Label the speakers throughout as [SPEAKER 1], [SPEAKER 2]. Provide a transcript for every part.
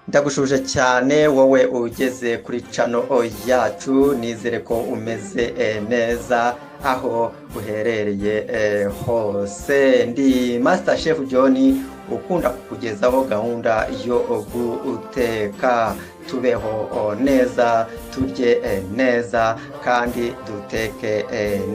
[SPEAKER 1] Ndagushuje cyane wowe ugeze kuri channel yacu. Nizere ko umeze neza aho uherereye hose. Ndi Master Chef John, ukunda kukugezaho gahunda yo guteka. Tubeho neza, turye neza kandi duteke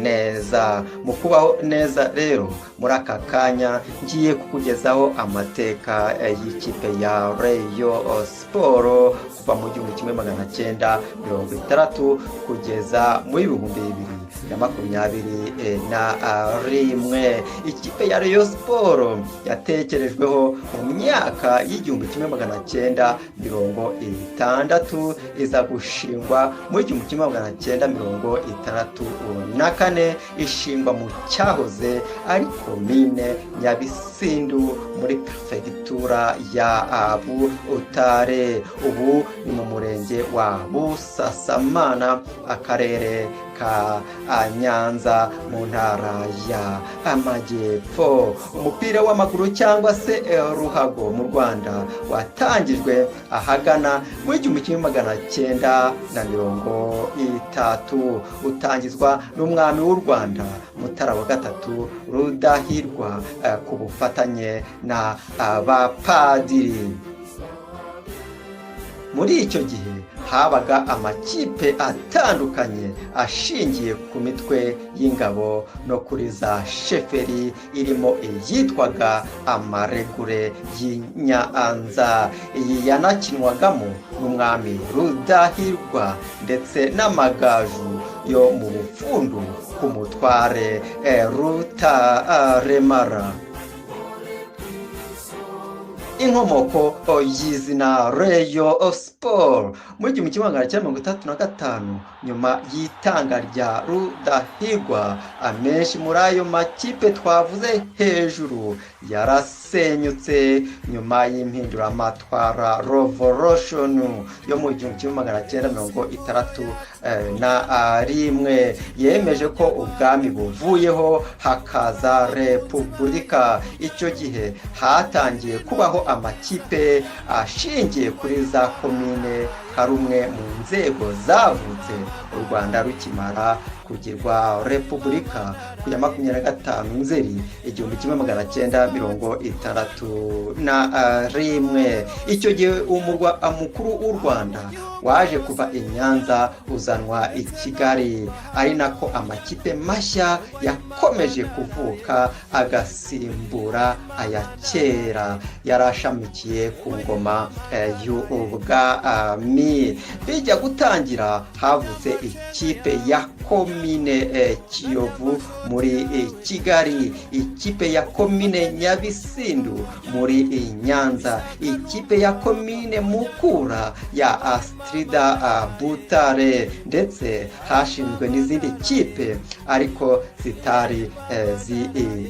[SPEAKER 1] neza. Mu kubaho neza rero, muri aka kanya ngiye kukugezaho amateka y'ikipe ya Rayon Sport kuva mu 1960 kugeza mu 2021. Ikipe ya Rayon Sport yatekerejweho mu myaka y'1960, iza gushingwa mu 1964. Ishingwa mu cyahoze ari komine Nyabisindu muri perefegitura ya Butare, ubu ni mu murenge wa Busasamana, akarere ka Nyanza, mu ntara ya Amajyepfo. Umupira w'amaguru cyangwa se ruhago mu Rwanda watangijwe ahagana mu 1930, utangizwa n'umwami w'u Rwanda Mutara wa Gatatu Rudahigwa ku bufatanye na abapadiri. Muri icyo gihe habaga amakipe atandukanye ashingiye ku mitwe y'ingabo no kuri za sheferi, irimo iyitwaga Amaregure y'Inyanza. Iyi yanakinwagamo n'umwami Rudahigwa, ndetse n'Amagaju yo mu Bufundu ku mutware Rutaremara. Inkomoko y'izina Rayon Sport: muri 1965, nyuma y'itanga rya Rudahigwa, amenshi muri ayo makipe twavuze hejuru yarasenyutse nyuma y'impinduramatwara, revolution, yo mu 1961, yemeje ko ubwami buvuyeho hakaza repubulika. Icyo gihe hatangiye kubaho amakipe ashingiye kuri za komine, nka rumwe mu nzego zavutse u Rwanda rukimara kugirwa repubulika ku ya 25 Nzeri 1961. Icyo gihe umurwa mukuru w'u Rwanda waje kuva i Nyanza uzanwa i Kigali, ari nako amakipe mashya yakomeje kuvuka agasimbura aya kera yari ashamikiye ku ngoma y'ubwami. Bijya gutangira havutse ikipe ya komine Kiyovu muri Kigali, ikipe ya komine Nyabisindu muri Nyanza, ikipe ya komine Mukura ya Astrida Butare, ndetse hashinzwe n'izindi kipe ariko zitari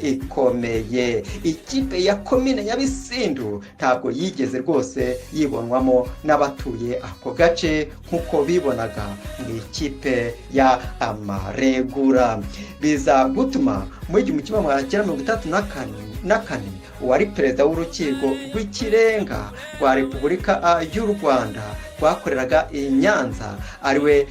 [SPEAKER 1] zikomeye. Ikipe ya komine Nyabisindu ntabwo yigeze rwose yibonwamo n'abatuye ako gace nk'uko bibonaga mu ikipe ya Amaregura. Biza gutuma muri 1964 uwari perezida w'Urukiko rw'Ikirenga rwa Repubulika y'u Rwanda rwakoreraga i Nyanza, ariwe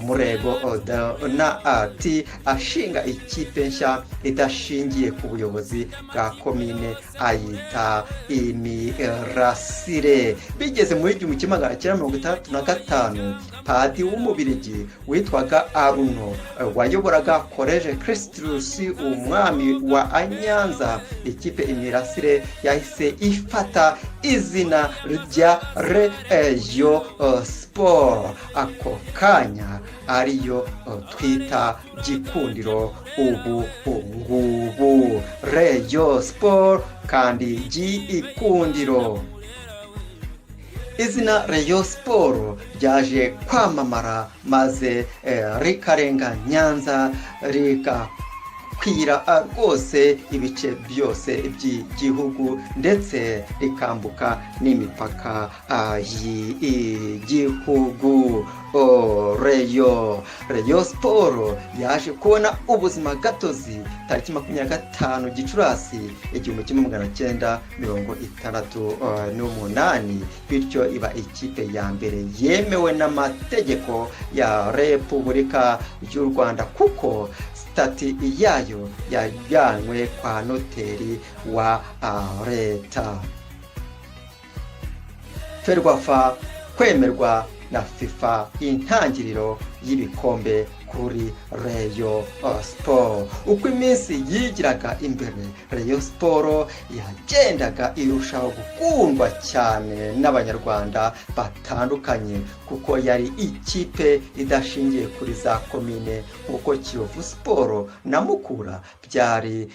[SPEAKER 1] Murego Donati, ashinga ikipe nshya idashingiye ku buyobozi bwa komine, ayita Imirasire. Bigeze muri 1965, padi w'Umubirigi witwaga Aruno wayoboraga Collège Christus Umwami wa Nyanza, ikipe Imirasire yahise ifata izina rya Rayon Sport ako kanya, ariyo twita Gikundiro ubu ngubu. Rayon Sport kandi Gikundiro. Izina Rayon Sport ryaje kwamamara maze rikarenga Nyanza. rikwira rwose ibice byose by'igihugu, ndetse rikambuka n'imipaka y'igihugu. Rayon Sports yaje kubona ubuzima gatozi tariki 25 Gicurasi 1968, bityo iba ikipe ya mbere yemewe n'amategeko ya Repubulika y'u Rwanda, kuko sitati yayo yajyanywe kwa noteri wa leta. FERWAFA kwemerwa na FIFA, intangiriro y'ibikombe kuri Rayon Sports. Uko iminsi yigiraga imbere, Rayon Sports yagendaga irushaho gukundwa cyane n'Abanyarwanda batandukanye, kuko yari ikipe idashingiye kuri za komine nk'uko Kiyovu Sports na Mukura byari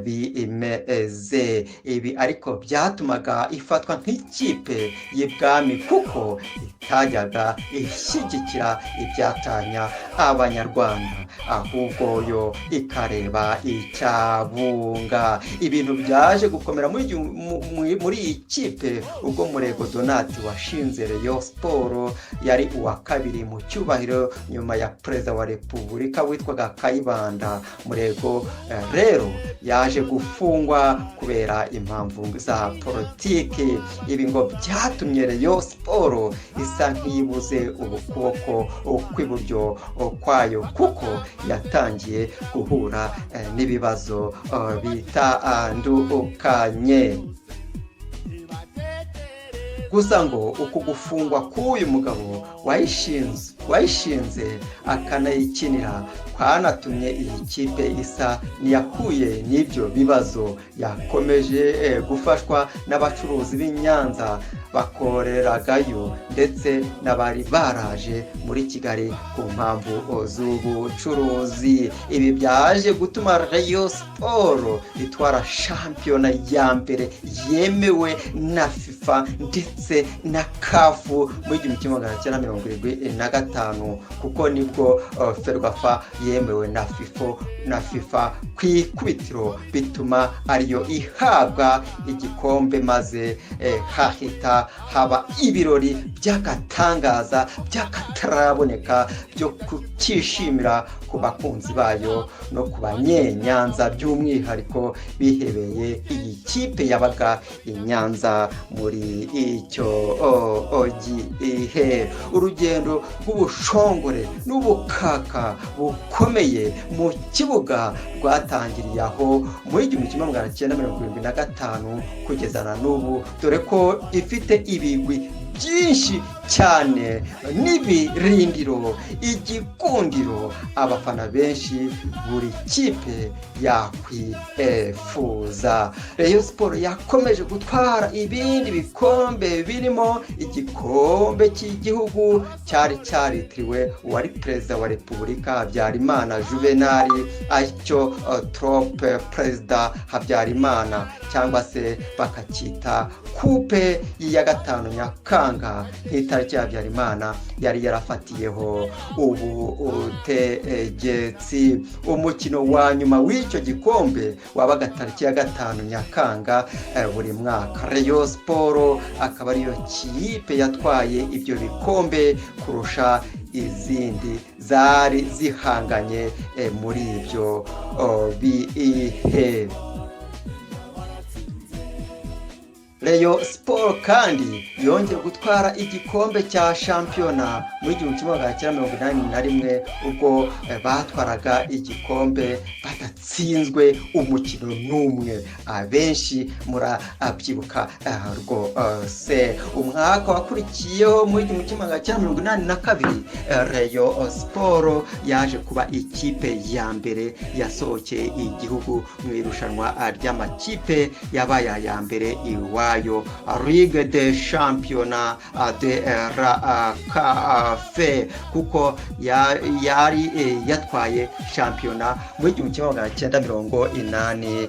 [SPEAKER 1] bimeze. Ibi ariko byatumaga ifatwa nk'ikipe y'ibwami, kuko itajyaga ishyigikira ibyatanya Abanyarwanda, ahubwo yo ikareba icyabunga. Ibintu byaje gukomera muri iyi kipe ubwo Murego Donati washinze Rayon Sports yari uwa kabiri mu cyubahiro nyuma ya Perezida wa Repubulika witwaga Kayibanda. Murego rero yaje gufungwa kubera impamvu za politiki. Ibi ngo byatumye Rayon Sports isa nk'ibuze ukuboko kw'iburyo kwayo, kuko yatangiye guhura n'ibibazo bitandukanye. Gusa ngo uku gufungwa k'uyu mugabo wayishinze akanayikinira kwanatumye iyi kipe isa n'iyahuye n'ibyo bibazo. Yakomeje gufashwa n'abacuruzi b'i Nyanza bakoreragayo, ndetse n'abari baraje muri Kigali ku mpamvu z'ubucuruzi. Ibi byaje gutuma Rayon Sports itwara shampiyona ya mbere yemewe na FIFA ndetse na CAF muri 1975, kuko nibwo FERWAFA yemewe na FIFA ku ikubitiro, bituma ariyo ihabwa igikombe, maze hahita haba ibirori by'agatangaza by'akataraboneka byo kucyishimira ku bakunzi bayo no ku Banyenyanza by'umwihariko bihebeye iyi kipe yabaga i Nyanza muri icyo gihe. Urugendo rw'ubushongore n'ubukaka bukomeye mu kibuga rwatangiriye aho muri 1975 kugeza na n'ubu, dore ko ifite ibigwi byinshi cyane n'ibirindiro, igikundiro, abafana benshi buri kipe yakwifuza. Rayon Sports yakomeje gutwara ibindi bikombe birimo igikombe cy'igihugu cyari cyaritiriwe uwari Perezida wa Repubulika Habyarimana Juvenal, aricyo Trophée Perezida Habyarimana, cyangwa se bakacyita Coupe ya 5 Nyakanga, nk'itariki ya Habyarimana yari yarafatiyeho ubutegetsi. Umukino wa nyuma w'icyo gikombe wabaga tariki ya 5 Nyakanga buri mwaka. Rayon Sports akaba ariyo kipe yatwaye ibyo bikombe kurusha izindi zari zihanganye muri ibyo bihe. Rayon Sports kandi yongeye gutwara igikombe cya shampiyona muri 1981, ubwo batwaraga igikombe badatsinzwe umukino n'umwe. Abenshi murabyibuka rwose. Umwaka wakurikiyeho, muri 1982, Rayon Sports yaje kuba ikipe ya mbere yasohokeye igihugu mu irushanwa ry'amakipe yabaye aya mbere iwabo. iwayo Ligue de Championnat de la CAF, kuko yari yatwaye shampiyona muri 1981.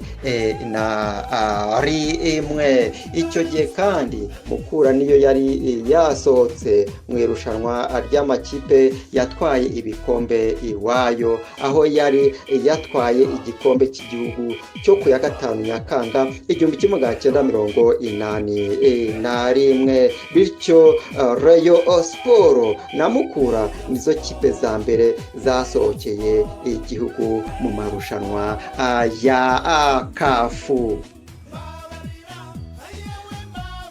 [SPEAKER 1] Icyo gihe kandi Mukura niyo yari yasohotse mu irushanwa ry'amakipe yatwaye ibikombe iwayo, aho yari yatwaye igikombe cy'igihugu cyo ku ya 5 Nyakanga 1981. Bityo Rayon Sport na Mukura nizo kipe za mbere zasohokeye igihugu mu marushanwa ya CAF.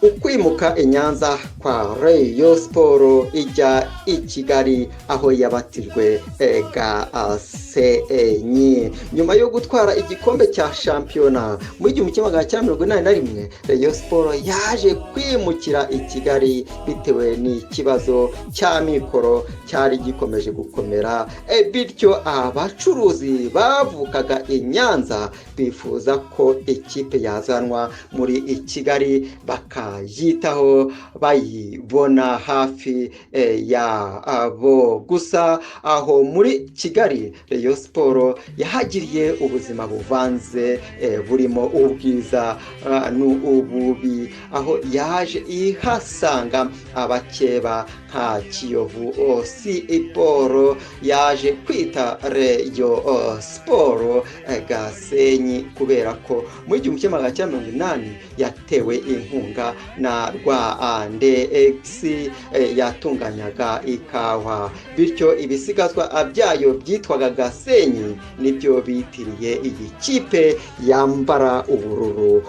[SPEAKER 1] Ukwimuka i Nyanza kwa Rayon Sport ijya i Kigali, aho yabatijwe Gasenyi nyuma yo gutwara igikombe cya shampiyona muri 1981, Rayon Sport yaje kwimukira i Kigali bitewe n'ikibazo cya mikoro cyari gikomeje gukomera. Bityo abacuruzi bavukaga i Nyanza bifuza ko ikipe yazanwa muri Kigali, bakayitaho, bayibona hafi yabo. Gusa aho muri Kigali, Rayon Sport yahagiriye ubuzima buvanze, burimo ubwiza n'ububi, aho yaje ihasanga abakeba nka Kiyovu Sport, yaje kwita Rayon Sport Gasenyi, kubera ko muri 1980 yatewe inkunga na Rwandex yatunganyaga ikawa. Bityo ibisigazwa byayo byitwaga Gasenyi nibyo bitiriye iyi kipe yambara ubururu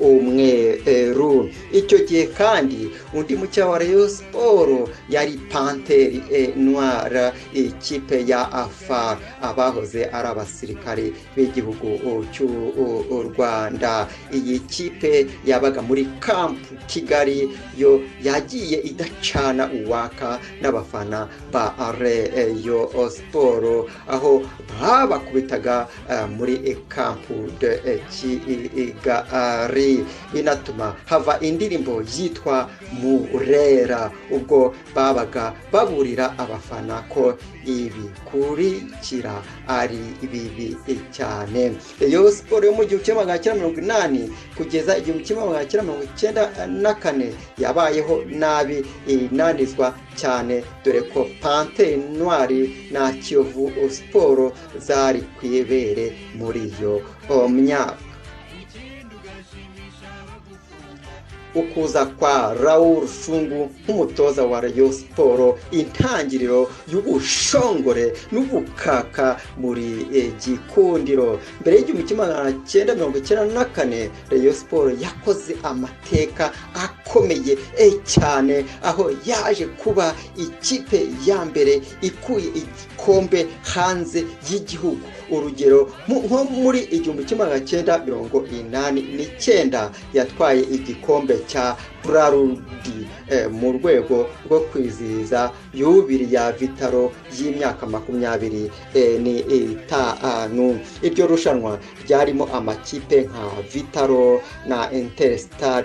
[SPEAKER 1] n'umweru. Icyo gihe kandi undi mucya wa Rayon Sport yari Panthère Noire, ikipe ya AFAR, abahoze ari abasirikare b'igihugu cy'u Rwanda. Iyi kipe yabaga muri Camp Kigali, yo yagiye idacana uwaka n'abafana ba Rayon Sport, aho babakubitaga muri Camp de Kigali, binatuma hava indirimbo yitwa Murera, ubwo babaga baburira abafana ko ibikurikira ari bibi cyane. Rayon Sport yo mu 1980 kugeza 1994 yabayeho nabi, inanizwa cyane, dore ko Panthère Noire na Kiyovu Sport zari ku ibere muri iyo myaka. Ukuza kwa Raoul Shungu nk'umutoza wa Rayon Sport, intangiriro y'ubushongore n'ubukaka muri Gikundiro. Mbere y'1994, Rayon Sport yakoze amateka akomeye cyane, aho yaje kuba ikipe ya mbere ikuye igikombe hanze y'igihugu. Urugero, nko muri 1989 yatwaye igikombe cya Brarudi mu rwego rwo kwizihiza yubiri ya Vital'O y'imyaka 25. Iryo rushanwa ryarimo amakipe nka Vital'O na Interstar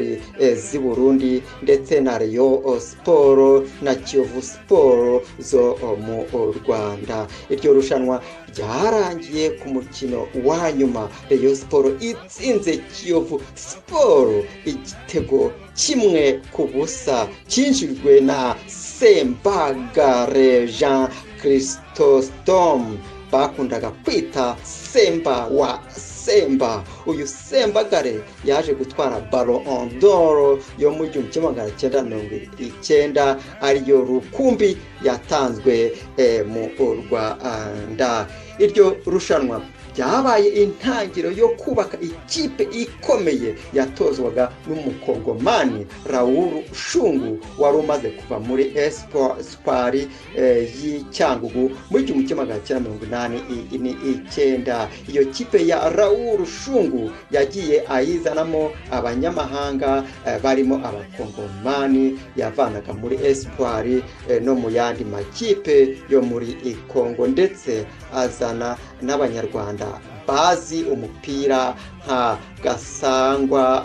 [SPEAKER 1] z'i Burundi, ndetse na Rayon Sport na Kiyovu Sport zo mu Rwanda. Iryo rushanwa ryarangiye ku mukino wa nyuma Rayon Sport itsinze Kiyovu Sport igitego 1-0, cyinjijwe na Sembagare Jean Chrysostome, bakundaga kwita Semba wa Semba. Uyu Sembagare yaje gutwara Ballon d'Or yo mu 1990, ariyo rukumbi yatanzwe mu Rwanda. Iryo rushanwa ryabaye intangiriro yo kubaka ikipe ikomeye yatozwaga n'Umukongomani Raoul Shungu, wari umaze kuva muri Espoir y'i Cyangugu muri 1989. Iyo kipe ya Raoul Shungu yagiye ayizanamo abanyamahanga, barimo Abakongomani yavanaga muri Espoir no mu yandi makipe yo muri Kongo, ndetse azana n'Abanyarwanda. Bazi umupira nka Gasangwa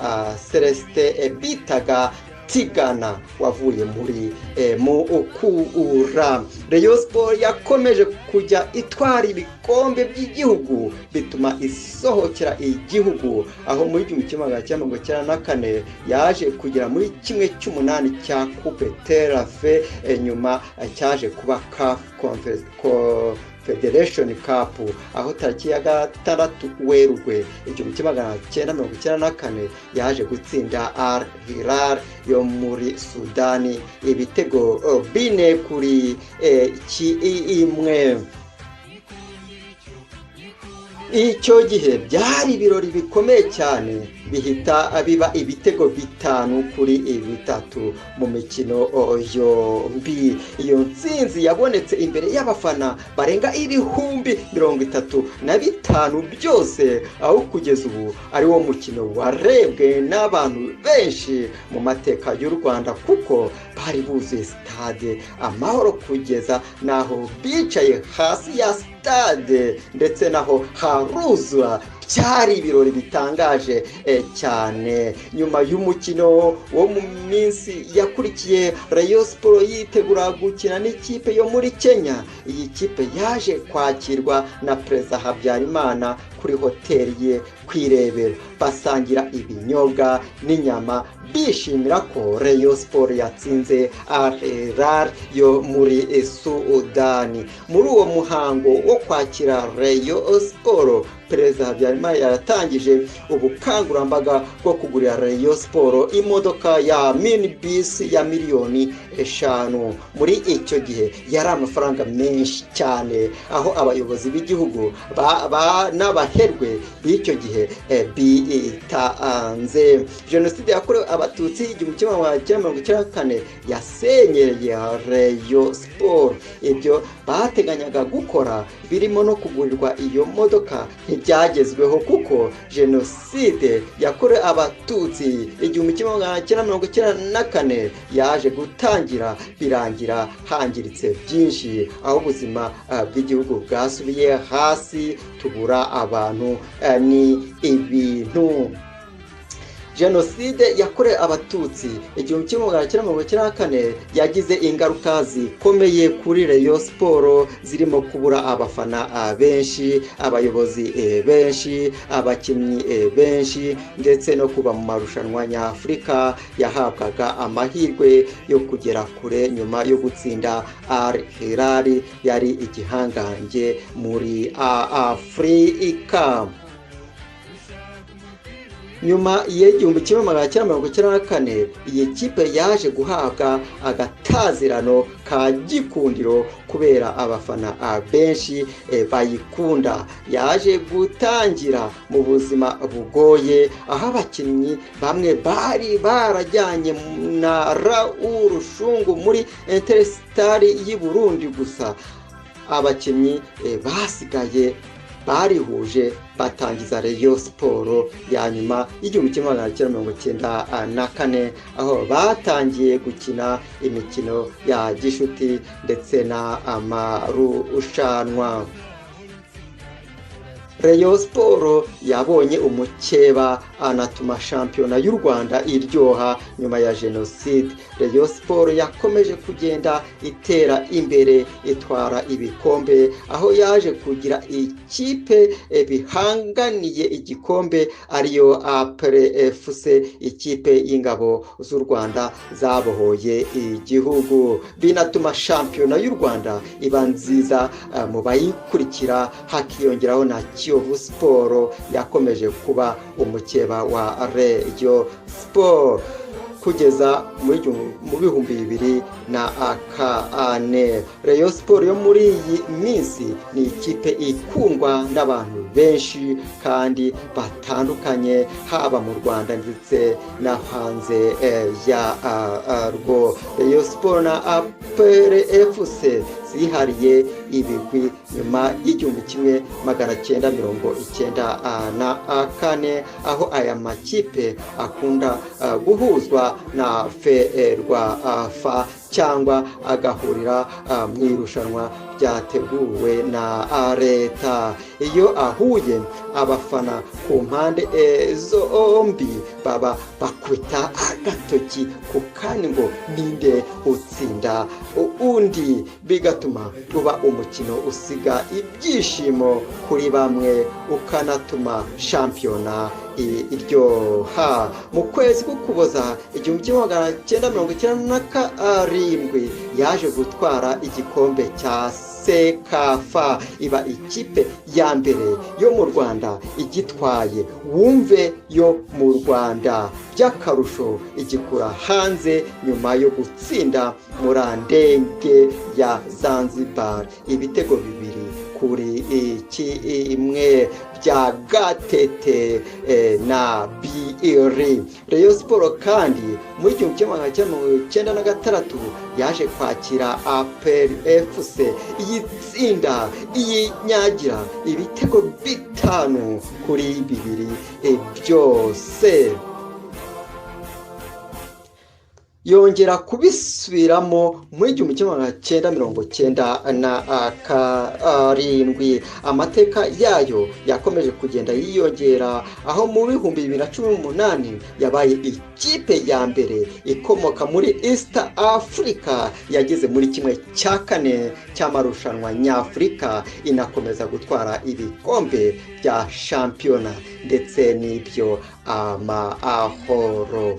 [SPEAKER 1] Celestin bitaga Tigana wavuye muri Mukura. Rayon Sport yakomeje kujya itwara ibikombe by'igihugu, bituma isohokera igihugu, aho muri 1994 yaje kugera muri 1/8 cya Coupe Terafe, nyuma cyaje kuba CAF Confederation Cup, aho tariki ya 6 Werurwe 1994 yaje gutsinda Al Hilal yo muri Sudani ibitego 4-1. Icyo gihe byari ibirori bikomeye cyane, bihita biba ibitego 5-3 mu mikino yombi. Iyo ntsinzi yabonetse imbere y'abafana barenga 35,000 byose, aho kugeza ubu ari wo mukino warebwe n'abantu benshi mu mateka y'u Rwanda, kuko bari buzuye Stade Amahoro kugeza n'aho bicaye hasi ya stade, ndetse naho haruzura. Byari ibirori bitangaje cyane. Nyuma y'umukino wo mu minsi yakurikiye, Rayon Sport yitegura gukina n'ikipe yo muri Kenya. Iyi kipe yaje kwakirwa na Perezida Habyarimana kuri hoteli ye ku Irebero, basangira ibinyobwa n'inyama, bishimira ko Rayon Sport yatsinze Al Hilal yo muri Sudani. Muri uwo muhango wo kwakira Rayon Sport, Perezida Habyarimana yatangije ubukangurambaga bwo kugurira Rayon Sport imodoka ya minibus ya miliyoni 5. Muri icyo gihe yari amafaranga menshi cyane, aho abayobozi b'igihugu n'abaherwe b'icyo gihe bitanze. Jenoside yakorewe Abatutsi 1994 yasenyereye Rayon Sport. Ibyo bateganyaga gukora birimo no kugurirwa iyo modoka ntibyagezweho, kuko Jenoside yakorewe Abatutsi 1994 yaje gutangira, birangira hangiritse byinshi, aho ubuzima bw'igihugu bwasubiye hasi, tubura abantu ni ibintu. Jenoside yakorewe Abatutsi 1994 yagize ingaruka zikomeye kuri Rayon Sport, zirimo kubura abafana benshi, abayobozi benshi, abakinnyi benshi, ndetse no kuba mu marushanwa nyafurika yahabwaga amahirwe yo kugera kure nyuma yo gutsinda Al Hilal yari igihangange muri Afurika. Nyuma y'1994, iyi kipe yaje guhabwa agatazirano ka Gikundiro kubera abafana benshi bayikunda. Yaje gutangira mu buzima bugoye, aho abakinnyi bamwe bari barajyanye na Raoul Shungu muri Interstar y'i Burundi. Gusa abakinnyi basigaye barihuje, batangiza Rayon Sport ya nyuma y'1994, aho batangiye gukina imikino ya gishuti ndetse na amarushanwa. Rayon Sport yabonye umukeba, anatuma shampiyona y'u Rwanda iryoha. Nyuma ya jenoside, Rayon Sport yakomeje kugenda itera imbere, itwara ibikombe, aho yaje kugira ikipe bihanganiye igikombe, ariyo APR FC, ikipe y'ingabo z'u Rwanda zabohoye igihugu, binatuma shampiyona y'u Rwanda iba nziza mu bayikurikira, hakiyongeraho na Kiyovu Sport yakomeje kuba umukeba wa Rayon Sport kugeza mu 2004. Rayon Sport yo muri iyi minsi ni ikipe ikundwa n'abantu benshi kandi batandukanye, haba mu Rwanda ndetse no hanze yarwo. Rayon Sport na APR FC. zihariye ibigwi nyuma y'1994, aho aya makipe akunda guhuzwa na FERWAFA cyangwa agahurira mu irushanwa ryateguwe na leta. Iyo ahuye, abafana ku mpande zombi baba bakubita agatoki ku kandi ngo ninde utsinda undi, bigatuma uba umukino usiga ibyishimo kuri bamwe, ukanatuma shampiyona iryoha. Mu kwezi k'Ukuboza 1997 yaje gutwara igikombe cya CECAFA, iba ikipe ya mbere yo mu Rwanda igitwaye, wumve, yo mu Rwanda, by'akarusho igikura hanze nyuma yo gutsinda Mlandege ya Zanzibar ibitego 2-1 bya Gatete na Biri. Rayon Sports kandi muri 1996 yaje kwakira APR FC, iyi tsinda iyinyagira ibitego 5-2 byose. Yongera kubisubiramo muri 1997. Amateka yayo yakomeje kugenda yiyongera, aho mu 2018 yabaye ikipe ya mbere ikomoka muri East Africa yageze muri 1/4 cy'amarushanwa nyafurika, inakomeza gutwara ibikombe bya shampiyona ndetse n'ibyo Amahoro.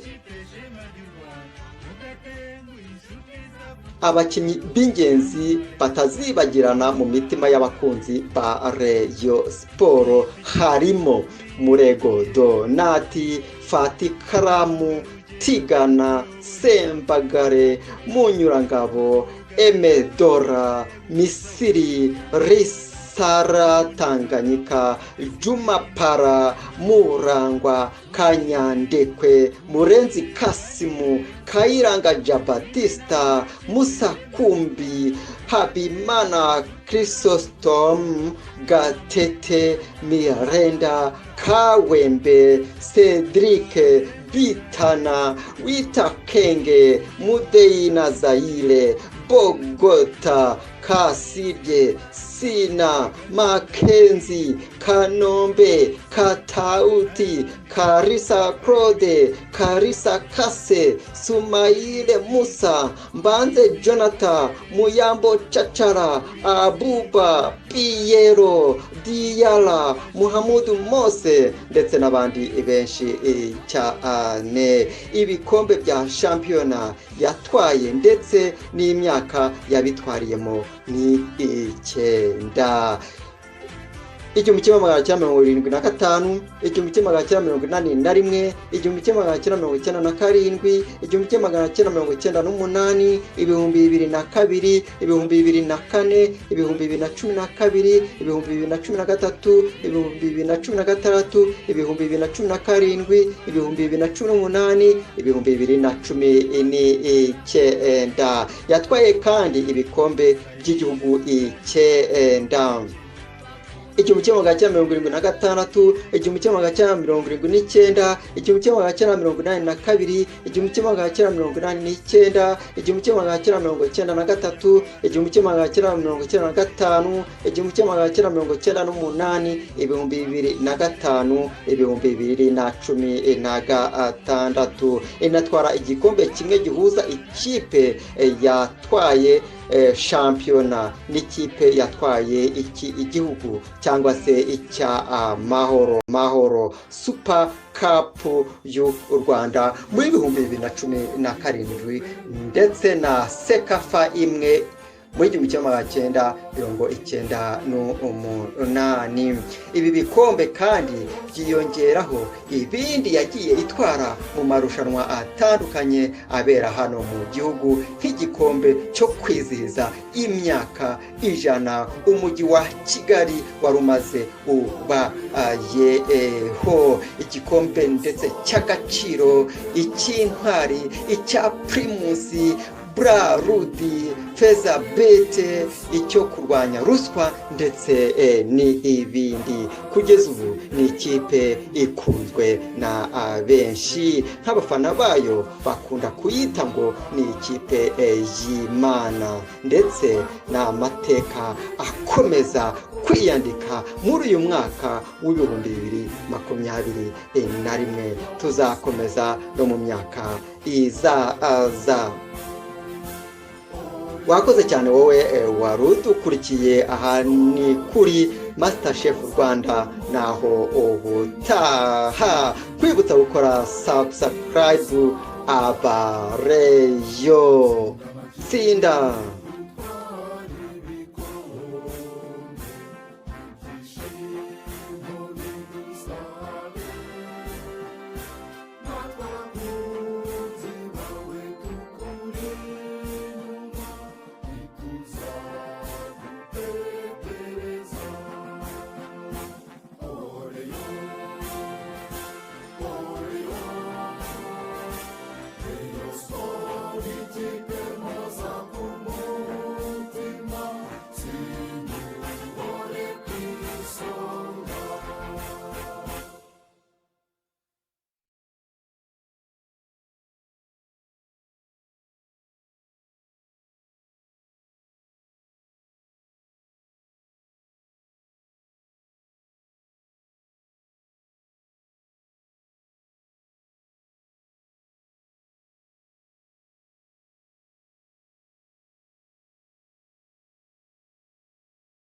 [SPEAKER 1] Abakinnyi b'ingenzi batazibagirana mu mitima y'abakunzi ba Rayon Sports harimo Murego Donati, Fatikaramu, Tigana, Sembagare, Munyurangabo, Emedora, Misiri, Risara, Tanganyika, Jumapara, Murangwa, Kanyandekwe, Murenzi Kasimu, Kayiranga Jabatista, Musakumbi, Habimana Chrysostom, Gatete, Mirenda, Kawembe, Cedric Bitana, Witakenge, Mudeyi Zayire, Bogota, Kasirye, Sina, Makenzi, Kanombe, Katauti, Karisa Claude, Karisa Kase, Sumaile Musa, Mbanze Jonathan, Muyambo Chachara, Abuba, Piyero, Diyara, Muhamudu Mose ndetse n'abandi benshi cyane. Ibikombe bya shampiyona yatwaye ndetse n'imyaka yabitwariyemo ni 9: 1975, 1981, 1997, 1998, 2002, 2004, 2012, 2013, 2016, 2017, 2018, 2019. Yatwaye kandi ibikombe by'igihugu 9: 1976, 1979, 1982, 1989, 1993, 1995, 1998, 2005, 2016. Inatwara igikombe kimwe gihuza ikipe yatwaye shampiyona n'ikipe yatwaye iki igihugu cyangwa se icya Mahoro, Mahoro Super Cup y'u Rwanda muri 2017, ndetse na CECAFA imwe muri 1998. Ibi bikombe kandi byiyongeraho ibindi yagiye itwara mu marushanwa atandukanye abera hano mu gihugu, nk'igikombe cyo kwizihiza imyaka 100 umujyi wa Kigali wari umaze ubayeho, igikombe ndetse cy'Agaciro, icy'Intwari, icya Primus. Brarudi, Fezabete, icyo kurwanya ruswa ndetse n'ibindi. Kugeza ubu ni ikipe ikunzwe na benshi, nk'abafana bayo bakunda kuyita ngo ni ikipe y'Imana, ndetse ni amateka akomeza kwiyandika muri uyu mwaka w'2021. Tuzakomeza no mu myaka izaza. Wakoze cyane wowe wari udukurikiye. Aha ni kuri Master Chef Rwanda, naho ubutaha. Kwibutsa gukora subscribe. Abareyo, tsinda.